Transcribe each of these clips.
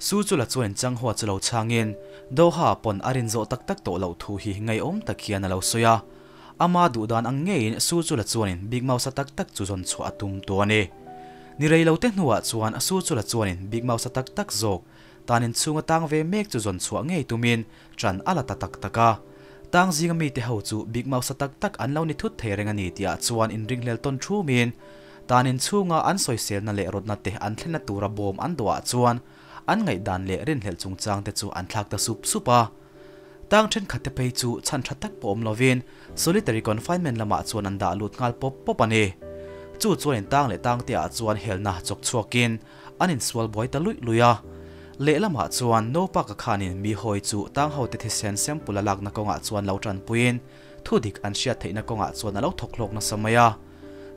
Su chu la chuan Changhua chu lo chhangin Doha pawn a rin zawh tak tak tawh loh thu hi ngeiawm tak hian a lo sawi a. Ama duh dan ang ngeiin Su chu la chuanin Big Mouse-a tak tak chu zawn chhuah a tum tawh a ni. Ni rei lo te hnuah chuan Su chu la chuanin Big Mouse-a tak tak zawk tan inchhunga tang ve mek chu zawn chhuah ngei tumin ṭan a la ta tak tak a. Tang zinga mite ho chu Big Mouse-a tak tak an lo ni thut thei reng a ni tihah chuan inringhlel tawn thumin tan inchhunga an sawiselna leh rawtna te an thlenna tura bawm an dawhah chuan an ngaihdan leh rinhlelh chungchang te chu an thlak ta sup sup a. Tang thenkhat te phei chu chhan tha tak pawh awm lovin solitary confinement lamah chuan an dah lut nghal pawp pawp a ni. Chu chuan in tang leh tang te ah chuan helna chawk chhuakin an insual buai ta luih luih a. Lehlamah chuan Nopaka khanin mi hawi chu tang ho te thisen sample a lakna kawngah chuan lo tanpuiin thu dik an hriat theihna kawngah chuan a lo thawk hlawk nasa mai a.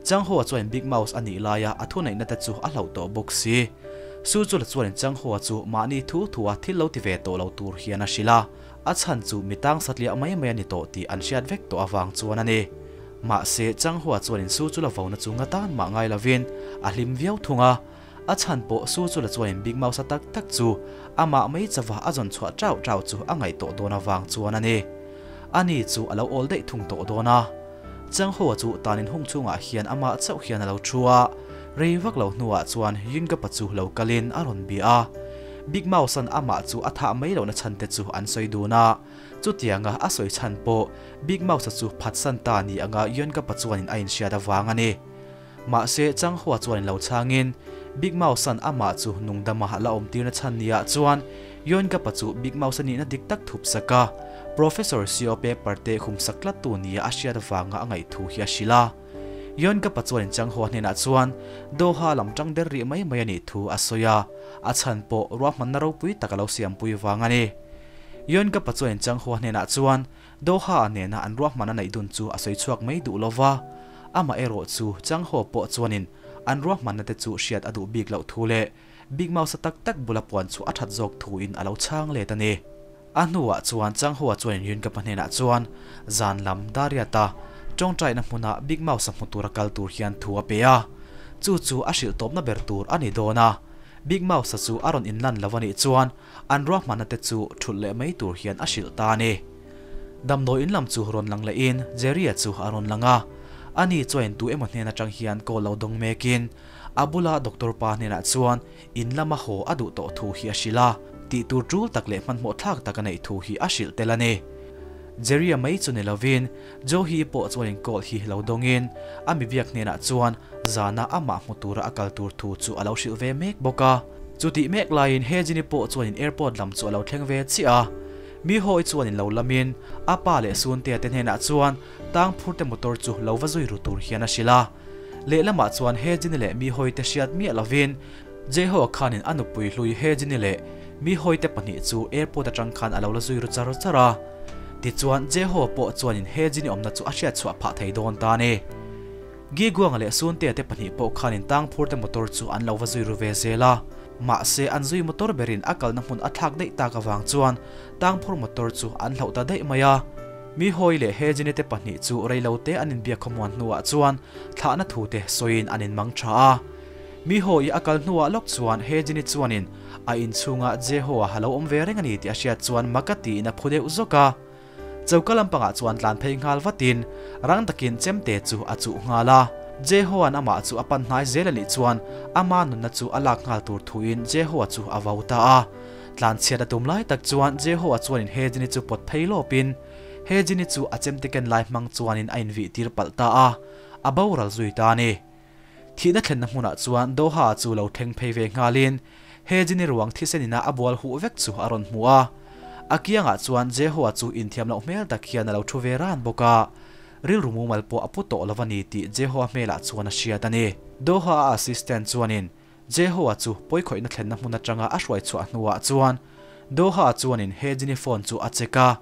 Changhoa chuan Big Mouse a nih laia a thuneihna te chu a hlauh tawh bawk si. Su chu la chuanin Changhoa chu mahni thu thua thil lo ti ve tawh lo tur hian a hrilh a, a chhan chu mi tang satliah mai mai a ni tawh tih an hriat vek tawh avang chuan a ni. Mahse, Changhoa chuanin Su chu la vona chu nga tan mah ngai lovin a hlim viau thung a, a chhan pawh Su chu la chuanin Big Mouse a tak tak chu amah mai chauha a zawn chhuah chau chau chu a ngaih tawh dawn avang chuan a ni. Ani chu a lo awl daih thung tawh dawn a. Changhoa chu tanin hung chungah hian amah chauh hian a lo thu a, rei vak lo hnuah chuan Yingapa chu lo kalin a rawn bia a. Big Mouse-a'n amah chu a thah mai lohna chhan te chu an sawi dun a, chutianga a sawi chhan pawh Big Mouse-a chu phatsan ta ni anga Yingapa chuanin a inhriat avang a ni. Mahse, Changhoa chuanin lo chhangin Big Mouse-a'n amah chu nungdama la awmtirna chhan niah chuan Yongapa chu Big Mouse-a nihna dik tak thup sak a, Professor Seo paper te khum sak tlattu nia a hriat avanga a ngaih thu hi a hrilh a. Yongapa chuanin Changhoa hnenah chuan Doha lam tang der rih mai mai a nih thu a sawi a, a chhan pawh ruahmanna ropui tak a lo siampui vang a ni. Yongapa chuanin Changhoa hnenah chuan Doha-a nena an ruahman a neih dun chu a sawi chhuak mai duh lo va, amah erawh chu Changho pawh chuanin an ruahmanna te chu hriat a duh bik loh thu leh Big Mouse-a tak tak bula puan chu a that zawk thuin a lo chhang let a ni. A hnuah chuan Changho-a chuanin Yunkapa hnenah chuan zan lam Dariata tawngtaina hmuna Big Mouse-a hmu tura kal tur hian thu a pe a, chu chu a hrilh tawpna ber tur a ni dawn a, Big Mouse-a chu a rawn inlan lo a nih chuan An ruahmanna te chu thulh leh mai tur hian a hrilh ta a ni. Damdawi in lam chu rawn lang lehin Jerry-a chu a rawn lang a. Ani chuan tu emaw hnen atang hian call lo dawng mekin a bula doctor pa hnenah chuan in lama haw a duh tawh thu hi a hrilh a, tih tur tul tak leh hmanhmawh thlak tak a neih thu hi a hrilh tel a ni. Jerry-a mai chu ni lovin Joe-hi pawh chuan in call hi lo dawngin a mi biak hnenah chuan zana amah hmu tura a kal tur thu chu a lo hrilh ve mek bawk a. Chutih mek laiin Hejini pawh chuanin airport lam chu a lo thleng ve chiah a. Mi hawi chuanin lo lamin a pa leh Suntea te hnenah chuan tang phurte motor chu lo va zui ru tur hian a hrilh a. Lehlamah chuan Hejini leh mi hawite hriat miah lovin Jeho khanin a nupui hlui Hejini leh mi hawite pahnih chu airport atang khan a lo la zui ru char char a. Tichuan Jeho pawh chuanin Hejini awmna chu a hriat chhuah phah thei dawn ta a ni. Giguanga leh Suntea te pahnih pawh khanin tang phurte motor chu an lo va zui ru ve zel a. Mahse, an zui motor berin a kalna hmun a thlak daih tak avang chuan tang phur motor chu an hloh ta daih mai a. Mi hawi leh Hejini te pahnih chu reilote an inbiak khawmuan hnuah chuan thlahna thu te sawiin an inmang tha a. Mi hawi a kal hnuah lawk chuan Hejini chuanin a inchhungah Jeho-a a lo awm ve reng a ni tih a hriat chuan mak a tiin a phu deuh zawk a. Choka lampangah chuan tlan phei nghal vatin rang takin chemte chu a chuh nghal a. Jeho-a'n amah chu a pan hnai zel a nih chuan ama nunna chu a lak nghal tur thuin Jeho-a chu a vo ta a. Tlan chhiat a tum lai tak chuan Jeho-a chuanin Hejini chu pawt phei lawpin Hejini chu a chemte ken lai hmang chuanin a invih tir palh ta a, a boral zui ta a ni. Thihna thlenna hmunah chuan Doha chu lo thleng phei ve nghalin Hejini ruang thisen ina a bual huh vek chu a rawn hmu a. A kiangah chuan Jehoa chu inthiam loh hmel tak hian a lo thu ve ran bawk a. Rilru mumal pawh a pu tawh lo a ni tih Jehoa hmelah chuan a hriat a ni. Doha a assistant chuanin Jehoa chu pawikhawihna thlenna hmun atanga a hruai chhuah hnuah chuan Doha chuanin Hejini phone chu a check a.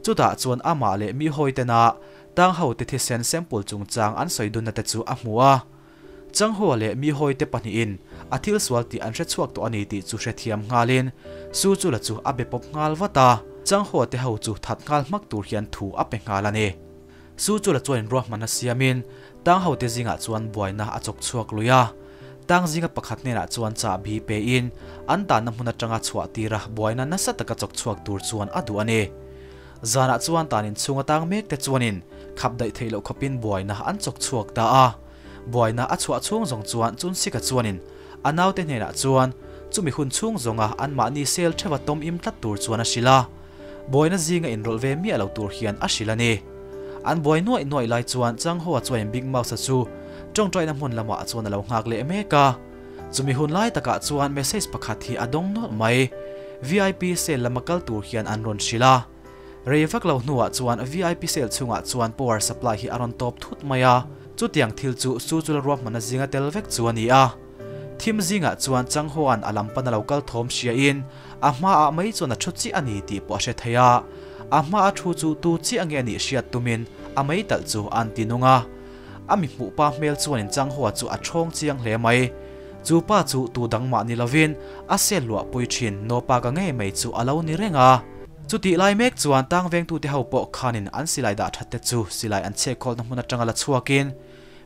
Chutah chuan amah leh mi hawitena Tang hote thisen sample chungchang an sawi dunna te chu a hmu a. Changhua leh mi hawite pahnihin a thil sual tih an hre chhuak tawh a ni tih chu hrethiam nghalin Su chu la chu a be pawp nghal vat a. Changhua te ho chu that nghal hmak tur hian thu a pe nghal a ni. Su chu la chuanin ruahmanna siamin Tang hote zingah chuan buaina a chawk chhuak lui a. Tang zinga pakhat hnenah chuan chahbi pe in an tanna hmun atanga chhuah tira buaina nasa taka chawk chhuak tur chuan a duh a ni. Zanah chuan tan inchhung atang mek te chuanin khap daih theih loh khawpin buaina an chawk chhuak ta a. Buaina a chhuah chhung zawng chuan Chunsika chuanin a naute hnenah chuan chumi hun chhung zawnga anmahni sel theuha tawm im tlat tur chuan a hrilh a. Buaina zinga inrawlh ve miah lo tur hian a hrilh a ni. An buai nuaih nuaih lai chuan Changhoa chuanin Big Mouse-a chu tawngtaina hmun lamah chuan a lo nghak leh mek a. Chumi hun lai takah chuan message pakhat hi a dawng nawlh mai. VIP cell lama kal tur hian an rawn hrilh a. Rei vak lo hnuah chuan VIP cell chhungah chuan power supply hi a rawn tawp thut mai a. Chutiang thil chu su chu la ruahmanna zinga tel vek chu a ni a. Thim zingah chuan Changhoa'n a lam pan a lo kal thawm hriain a hmaah mai chuan a thu chiah a ni tih pawh a hre thei a. A hmaa thu chu tu chiah nge a nih hriat tumin a mei talh chu an ti nung a. A mi hmuh pa hmel chuanin Changhua chu a ṭhawng chiang hle mai. Chu pa chu tu dang mah ni lovin a sel luah pui ṭhin Nopa ka ngei mai chu a lo ni reng a. Chutih lai mek chuan tang vengtute ho pawh khanin an silai dah ṭhat te chu silai an chhekkhawlna hmun aṭanga la chhuakin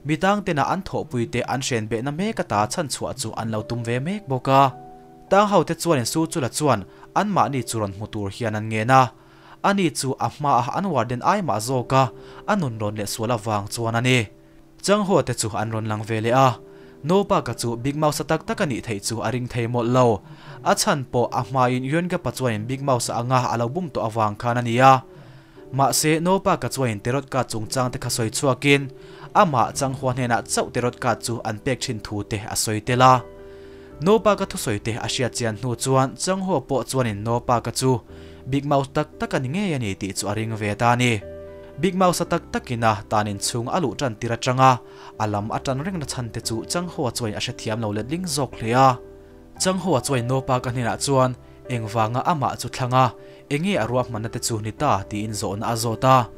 mi tang tena an thawhpuite an hren behna mek ata chhan chhuah chu an lo tum ve mek bawk a. Tang hote chuanin Su Chula chuan anmahni chu rawn hmu tur hian an ngen a. Ani chu a hmaah an warden ai mah zawk a, a nun rawn leh sual avang chuan a ni. Changhaw te chu an rawn lang ve leh a, Nobaka chu Big Mouse-a tak tak a nih theih chu a ring thei mawlh lo. A chhan pawh a hmain Yuan-Gapa chuanin Big Mouse-a anga a lo bum tawh avang khan a ni a. Mahse, Nobaka chuanin Tarot card chungchang te kha sawi chhuakin amah Changhua hnenah chauh Tarot card chu an pek thin thu te a sawi tel a. Nobaka thusawi te a hriat chian hnu chuan Changhua pawh chuanin Nobaka chu Big Mouse tak tak a ni ngei a ni tih chu a ring ve ta a ni. Big Mouse-a tak takin a tan inchhung a luh tan tir atanga a lam a tan rengna chhan te chu Changhoa chuain a hrethiam lo letling zawk hle a. Changhoa chuain Nopa ka hnenah chuan engvanga amah chu thlang a, enge a ruahmanna te chu ni ta tiin zawhna a zawt a.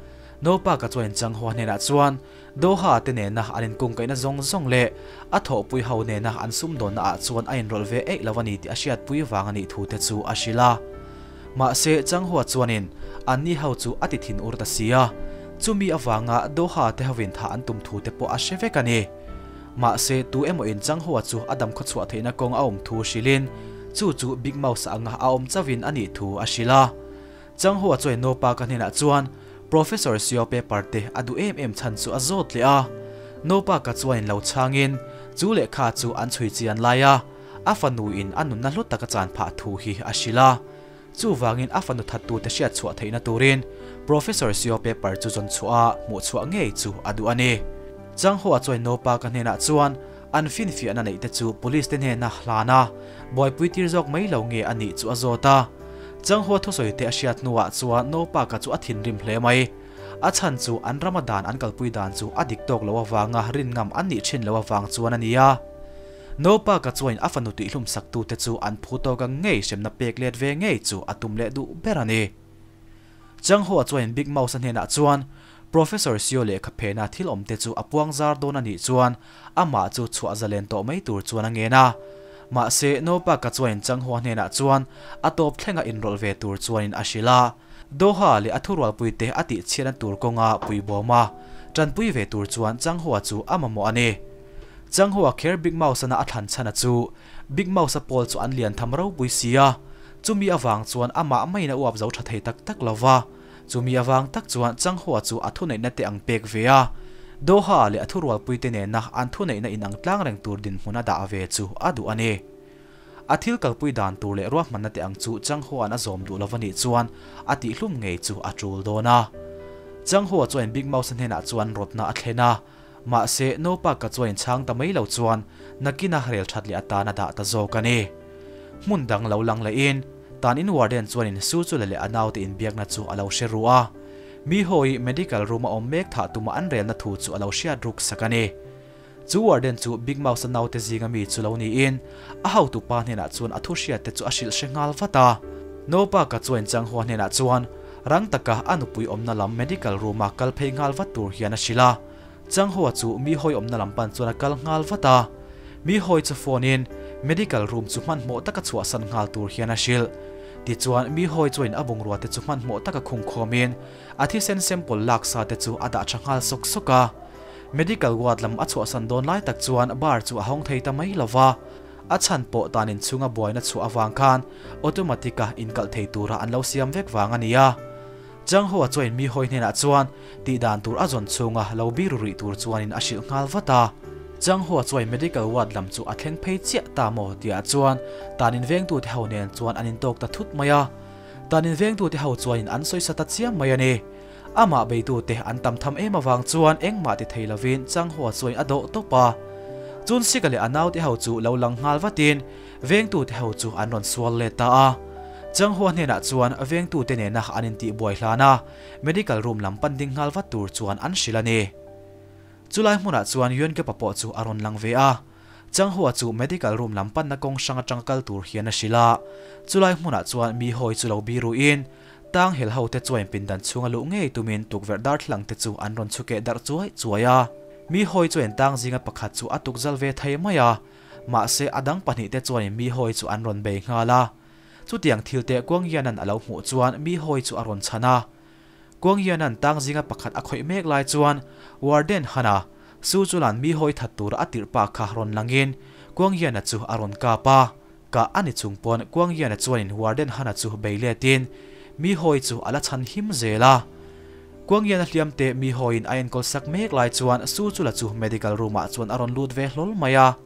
Nopa ka chuain Changhoa hnenah chuan Doha te nena an inkungkaihna zawng zawng leh a thawhpui ho nena an sumdawnna ah chuan a inrawlh ve eih lo a ni tih a hriatpui vang a nih thu te chu a hrilh a. Mahse, Changhua chuanin anni ho chu a ti thin ur ta si a, chumi avanga Doha te hovin thah an tum thu te pawh a hre vek a ni. Mahse, tu emaw in Changhua chu a dam khawchhuah theihna kawng a awm thu hrilhin chu chu Big Mouse anga a awm chauhin a nih thu a hrilh a. Changhua chuan Nopa ka hnenah chuan Professor Sio paper te a duh em em chhan chu a zawt leh a. Nopa ka chuanin lo chhangin chu lehkha chu an chhui chian lai a, a fanu in a nunna hlu taka chan phah thu hi a hrilh a. Chuvangin a fanu thattute hriat chhuah theihna turin Professor Sio paper chu zawn chhuah a hmuh chhuah ngei chu a duh a ni. Changhua chuan Nopa ka hnenah chuan an finfiahna neih te chu police te hnena hlan a, buaipui tir zawk mai lo nge a nih chu a zawt a. Changhua thusawi te a hriat hnuah chuan Nopaka chu a thinrim hle mai. A chhan chu an rama dan an kalpui dan chu a dik tawk lo avanga rin ngam an nih thin lo avang chuan a ni a. Nopaka chuanin a fanu tihhlum saktute chu an phu tawk ang ngei hremna pek let ve ngei chu a tum leh duh ber a ni. Changhua chuanin Big Mouse-a hnenah chuan Professor Sio lehkha phena thil awmte chu a puang zar dawn a nih chuan amah chu chhuah zalen tawh mai tur chuan a ngen a. Mahse, Nopaka chuanin Changhua hnenah chuan a tawp thlenga inrawlh ve tur chuanin a hrilh a. Doha leh a thurualpuite a tihchhiatna tur kawnga puibawm a tanpui ve tur chuan Changhua chu a mamawh a ni. Changhua kher Big Mouse-ana a thlan chhana chu Big Mouse-a pawl chu an lian tham ropui si a, chumi avang chuan amah maiin a uap zo tha thei tak tak lo va. Chumi avang tak chuan Changhua chu a thuneihna te ang pek ve a, Doha leh a thurualpuite nena an thuneihna inang tlang reng tur dinhmun a dah ve chu a duh a ni. A thil kalpui dan tur leh ruahmanna te ang chu Changhua'n a zawm duh lo a nih chuan a tihhlum ngei chu a tul dawn a. Changhua chuan Big Mouse-a hnenah chuan rawtna a thlen a, mahse Nopaka chuan inchhang ta mai lo chuan nakina rel that leh atan a dah ta zawk a ni. Hmun dang lo lang lehin tan in warden chuanin Su chu leh a naute inbiakna chu a lo hre ru a. Mi hawi medical room a awm mek thah tuma an relna thu chu a lo hriat ruk sak a ni. Chu warden chu Big Mouse-a naute zinga mi chu lo niin a hotu pa hnenah chuan a thu hriat te chu a hrilh hre nghal vat a. Nopaka chuan Changhua hnenah chuan rang taka a nupui awmna lam medical room-a kal phei nghal vat tur hian a hrilh a. Changhua chu mi hawi awmna lam pan chuan a kal nghal vat a. Mi hawi chu phone-in medical room chu hmanhmawh taka chhuahsan nghal tur hian a hrilh. Tichuan, mi hawi chuain a bungrua te chu hmanhmawh taka khungkhawmin a thisen sample lak sa te chu a dah tha nghal sawk sawk a. Medical ward lam a chhuahsan dawn lai tak chuan bar chu a hawng thei ta mai lo va, a chhan pawh tanin chhunga buaina chhuah avang khan automatic a inkalh thei tura an lo siam vek vang a ni a. Chang Hoa chuan mi hawi hnenah chuan tih dan tur a zawn chhunga lo biru rih tur chuanin a hrilh nghal vat a. Chang Hoa chuan medical ward lam chu a thleng phei chiah ta maw tihah chuan tanin vengtute ho nen chuan an intawk ta thut mai a. Tanin vengtute ho chuanin an sawisa ta chiam mai a ni. Amah beitute an tam tham em avang chuan engmah ti thei lovin Chang Hoa chuan a dawh tawp a. Chun Sika leh a naute ho chu lo lang nghal vatin vengtute ho chu an rawn sual let ta a. Chang Hoa hnenah chuan vengtute nena an intihbuai hlan a, medical room lam pan ding nghal vat tur chuan an hrilh a ni. Chulai hmunah chuan Yuen Kepa pawh chu a rawn lang ve a. Chang Hoa chu medical room lam panna kawng hrang atanga kal tur hian a hrilh a. Chulai hmunah chuan mi hawi chu lo biruin tang hel ho te chuan pindan chhunga luh ngei tumin tukverh darthlalang te chu an rawn chhukeh darh chuai chuai a. Mi hawi chuan tang zinga pakhat chu a tuk zal ve thei mai a, mahse a dang pahnih te chuanin mi hawi chu an rawn bei nghal a. Chutiang thil te Kuang Hianan a lo hmuh chuan mi hawi chu a rawn chhan a. Kuang Hianan tang zinga pakhat a khawih mek lai chuan Warden Hana, Su Chulan mi hawi that tura a tirh pa kha rawn langin Kuang Hiana chu a rawn kap a. Kah a ni chung pawn Kuang Hiana chuanin Warden Hana chu bei letin mi hawi chu a la chhan him zel a. Kuang Hiana hliam te mi hawiin a enkawl sak mek lai chuan Su Chula chu medical room ah chuan a rawn lut ve hlawl mai a.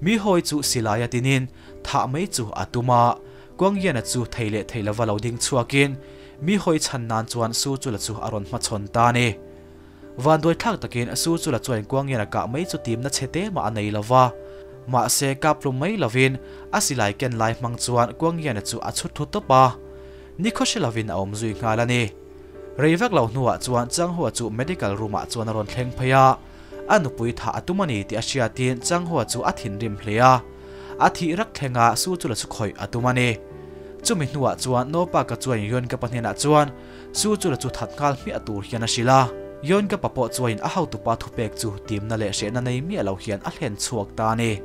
Mi hawi chu silai a tinin thah mai chu a tum a. Kuang Hiana chu thei leh thei lova lo ding chhuakin mi hawi chhan nan chuan Su Chula chu a rawn hmachhawn ta a ni. Vanduai thlak takin Su Chula chuan Kuang Hiana kah mai chu timna chhe te mah a nei lova. Mahse kap hlum mai lovin a silai ken lai hmang chuan Kuang Hiana chu a chhut thu tawp a. Nikhaw hre lovin a awm zui nghal a ni. Rei vak lo hnuah chuan Chang Hua chu medical room ah chuan a rawn thleng phei a. A nupui thah a tum a ni tih a hriatin Chang Hua chu a thinrim hle a. A thih rak thlenga Su Chula chu khawih a tum a ni. Chumi hnuah chuan Nopaka chuan Yuen Kapa hnenah chuan Su Chula chu that nghal hmiah tur hian a hrilh a. Yuen Kapa pawh chuanin a hotupa thupek chu timna leh hrehna nei miah lo hian a hlen chhuak ta a ni.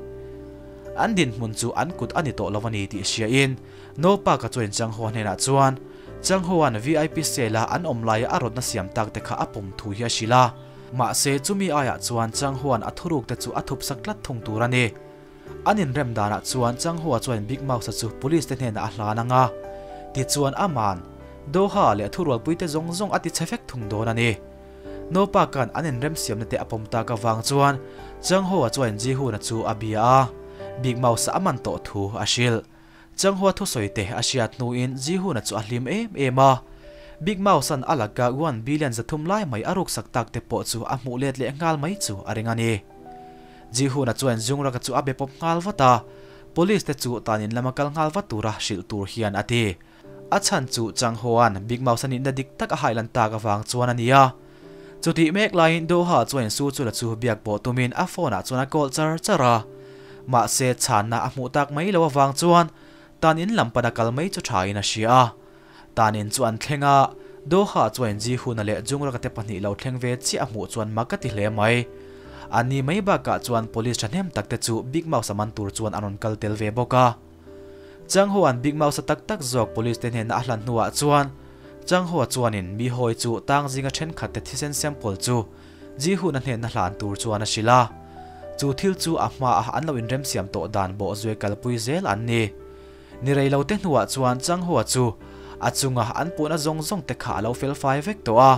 An dinhmun chu an kut a ni tawh lo a ni tih hriain Nopaka chuan Chang Hua hnenah chuan Chang Hua'n VIP cell a an awm laia a rawtna siam tak te kha a pawm thu hi a hrilh a. Mahse chumi aiah chuan Chang Hua'n a thuruk te chu a thup sak tlat thung tur a ni. An inrem danah chuan Chang Hua chuan Big Mouse-a chu police te hnenah a hlan ang a. Tichuan aman Doha leh thurualpui te zawng zawng a ti chhe vek thung dawn a ni. Nopaka'n an inrem siamna te a pawm tak avang chuan Chang Hua chuan Ji Hun-a chu a bia a, Big Mouse-a a man tawh thu a hrilh. Changhua thusawi te a hriat hnuin Ji-Hun-a chu a hlim em em a. Big Mouse-a'n a laka 1 billion 300 lai mai a ruksak tak te pawh chu a hmuh let leh nghal mai chu a ring a ni. Ji-Hun-a chuan Jungraka chu a be pawp nghal vat a, Police te chu tanin lama kal nghal vat tura hrilh tur hian a ti. A chhan chu Changhua'n Big Mouse-a nihna dik tak a hailan tak avang chuan a ni a. Chutih mek laiin Doha chuan Su Chula chu biak pawh tumin a phone ah chuan a call char char a. Mahse chhanna a hmuh tak mai lo avang chuan tan in lam pana kal mai chu tha in a hria a. Tan in chu an thleng a, Doha chuan Ji Huna leh Jungraka te pahnih lo thleng ve chiah a hmuh chuan mak a ti hle mai. An ni mai bakah chuan police thahnem tak te chu Big Mouse a man tur chuan an rawn kal tel ve bawk a. Chang Ho-a'n Big Mouse-a tak tak zawk police te hnena a hlan hnuah chuan Chang Ho-a chuanin mi hawi chu tang zinga thenkhat te thisen sample chu Ji Hun-a hnena hlan tur chuan a hrilh a. Chu thil chu a hmaah an lo inremsiam tawh dan bawhzui kalpui zel an ni. Ni rei lo te hnuah chuan Chang Ho-a chu a chunga an puhna zawng zawng te kha a lo fel fai vek tawh a.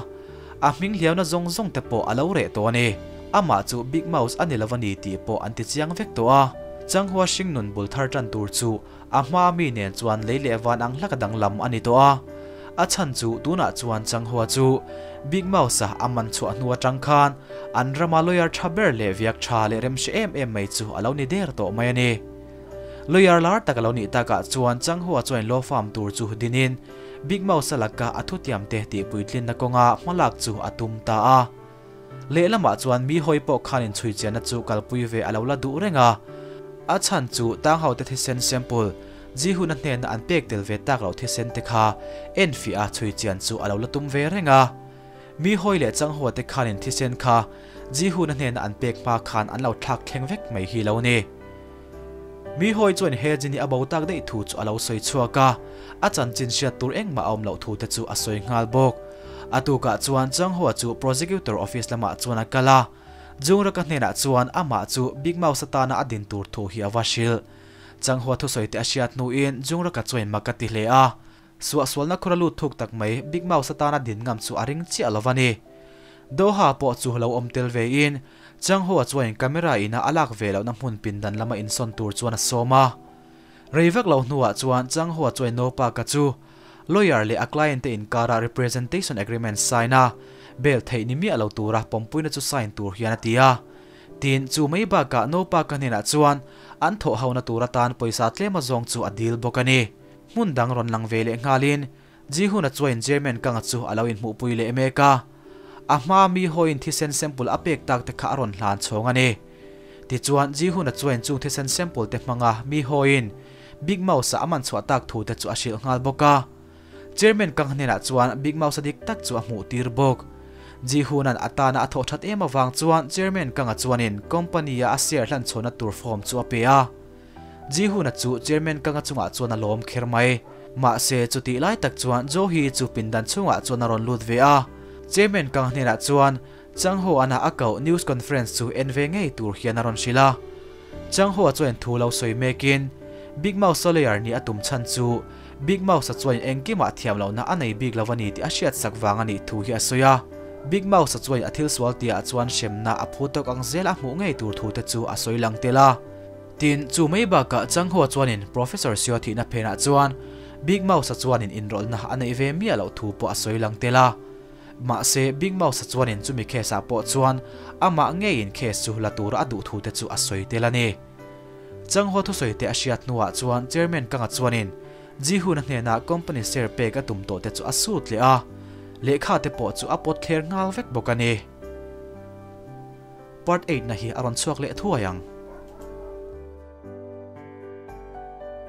A hming hliauna zawng zawng te pawh a lo reh tawh a ni. Amah chu Big Mouse a ni lo a ni tih pawh an ti chiang vek tawh a. Changhua hringnun bul thar tan tur chu a hma mi nen chuan lei leh van ang hlak a danglam a ni tawh a. A chhan chu tunah chuan Changhua chu Big Mouse-a a man chhuah hnu atang khan an rama lawyer tha ber leh viak tha leh remhre em em mai chu a lo ni der tawh mai a ni. Lawyer lar tak a lo nih takah chuan Changhua chuan law firm tur chu dinin Big Mouse-a laka a thutiam te tihpuitlinna kawnga hmalak chu a tum ta a. Lehlamah chuan mi hawi pawh khanin chhuichianna chu kalpui ve a lo la duh reng a. A chhan chu tang hote thisen sample Ji-Hun-a hnena an pek tel ve tak loh thisen te kha enfiah a chhuichian chu a lo la tum ve reng a. Mi hawi leh changhaw te khanin thisen kha Ji-Hun-a hnena an pek hma khan an lo thlak thleng vek mai hi lo ni. Mi hawi chuan he Jin hi a bo tak daih thu chu a lo sawi chhuak a, a chanchin hriat tur engmah a awm loh thu te chu a sawi nghal bawk. A tukah chuan Changhua chu Prosecutor Office lamah chuan a kal a. Jung Raka hnenah chuan amah chu Big Mouse atana a din tur thu hi a va hrilh. Changhua thusawi te a hriat hnuin Jung Raka chuan mak a ti hle a. Suahsualna khawra lut thuk tak mai Big Mouse atana din ngam chu a ring chiah lo a ni. Doha pawh chu lo awm tel vein Changhua chuan camera ina a lak ve lohna hmun pindan lama insawn tur chuan a sawm a. Rei vak lo hnuah chuan Changhua chuan Nopa ka chu lawyer leh a client te inkara representation agreement sign a bail theih ni miah lo tura pawmpuina chu sign tur hian a ti a. Tin chu mai bakah Nopa ka hnenah chuan an thawh hona tur atan pawisa tlem azawng chu a dil bawk a ni. Hmun dang rawn lang ve leh nghalin Ji-hun a chuan chairman kanga chu a lo inhmuhpui leh mek a. A hma mi hawiin thisen sample a pek tak te kha a rawn hlan chhawng a ni. Tichuan Ji-hun a chuan chung thisen sample te hmanga mi hawiin Big Mouse a man chhuah tak thu te chu a hrilh nghal bawk a. Chairman kang hnenah chuan Big Mouse a dik tak chu a hmuh tir bawk. Ji-hun an atana a thawh that em awang chuan chairman kanga chuanin company a a share hlan chhawna tur form chu a pe a. Ji-hun a chu chairman kanga chungah chuan a lawm kher mai. Mahse chu ti lai tak chuan Jo hi chu pindan chungah chuan a rawn lut ve a. Chairman kang hnenah chuan Changho ana a kau news conference chu en ve ngei tur hian a rawn hrilh a. Changho a chuan thu lo sawi mekin Big Mouse lawyer ni a tum chan chu Big Mouse a chuan engkimah thiam lohna a nei bik lo ani tih a hriat sak wang ani thu hi a sawi a. Big Mouse a chuan a thil sual tia chuan hremna a phu tok ang zel a hmuh ngei tur thu te chu a sawi lang tel a. Tin chu mai bakah Changho chuanin Professor Seo thihna phenah chuan Big Mouse a chuanin inrawlhna a nei ve miah loh thu pawh a sawi lang tel a. Mahse Big Mouse a chuanin chumi case ah pawh chuan amah ngeiin case chu la tur a duh thu te chu a sawi tel a ni. Changho thusawi te a hriat hnuah chuan chairman kanga chuanin Ji-hun a hnenah company share pek a tum tawh te chu a sut leh a. Lehkha te pawh chu a pawt thler nghal vek bawk a ni. Part 8 na hi a rawn chhuak leh thuai ang.